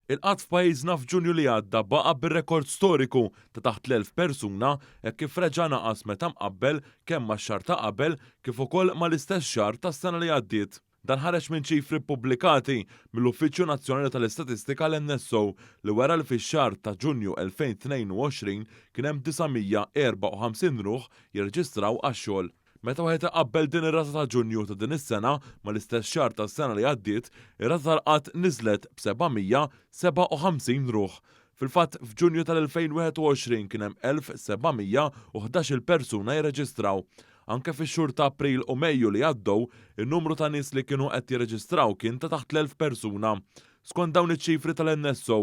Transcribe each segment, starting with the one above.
Il-qgħad f'pajjiżna f'Ġunju li għadda baqa' bir-rekord storiku ta' taħt l-1,000 persuna hekk kif reġa' naqas meta mqabbel kemm max-xahar ta' qabel kif ukoll mal-istess xahar tas-sena li għaddiet. Dan ħareġ minn ċifri ppubblikati mill-Uffiċċju Nazzjonali tal-Istatistika l-NSO li wera li fix-xahar ta' Ġunju 2022 kien hemm 954 ruħ jirreġistraw għax-xogħol. Meta wieħed iqabbel din ir-rata ta' Ġunju ta' din is-sena mal-istess xahar tas-sena li għaddiet, ir-rata tal-qgħad niżlet b'757 ruħ. Fil-fatt, f'Ġunju tal-2021 kien hemm 1,711-il persuna jirreġistraw. Anke fix-xhur ta' April u Mejju li għaddew, in-numru ta' nies li kienu qed jirreġistraw kien ta' taħt l-1,000 persuna. Skont dawn iċ-ċifri tal-NSO,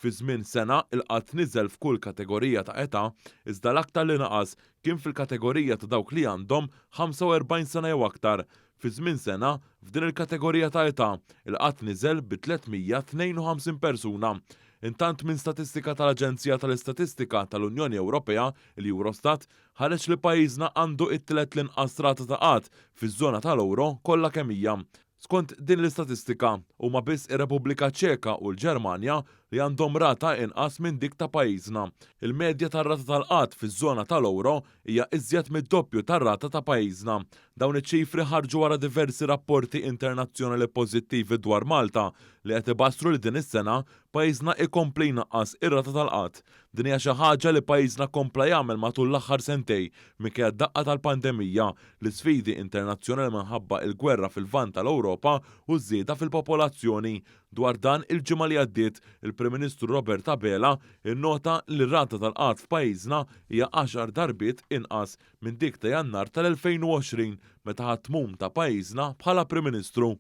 fi żmien sena il-qgħad niżel f'kull kategorija ta' età, iżda l-aktar li naqas kien fil-kategorija ta' dawk li għandhom 45 sena jew aktar. Fi żmien sena, f'din il-kategorija ta' età, il-qgħad niżel bi 352 persuna. Intant minn statistika tal-Aġenzija tal-Istatistika tal-Unjoni Ewropea, il-Eurostat, ħareġ li pajjiżna għandu it-tielet l-inqas rata ta' qgħad fiż-żona tal-ewro kollha kemm hija. Skont din l-istatistika, huma biss ir-Repubblika Ċeka u l-Ġermanja li għandhom rata inqas minn dik ta' pajjiżna. Il-medja tar-rata tal-qgħad fiż-żona tal-ewro hija iżjed mid-doppju tar-rata ta' pajjiżna. Dawn iċ-ċifri ħarġu wara diversi rapporti internazzjonali pożittivi dwar Malta li qed ibassru li din is-sena pajjiżna ikompli jnaqqas ir-rata tal-qgħad. Din hija xi ħaġa li pajjiżna kompla jagħmel matul l-aħħar sentejn minkejja d-daqqa tal-pandemija, l-isfidi internazzjonali minħabba il-gwerra fil-Lvant tal-Ewropa u ż-żieda fil-popolazzjoni. Dwar dan, il-ġimgħa li għaddiet, il-Prim Ministru Robert Abela innota li r-rata tal-qgħad f'pajjiżna hija għaxar darbiet inqas minn dik ta' Jannar tal-2020 meta ħa t-tmum ta' pajjiżna bħala Prim Ministru.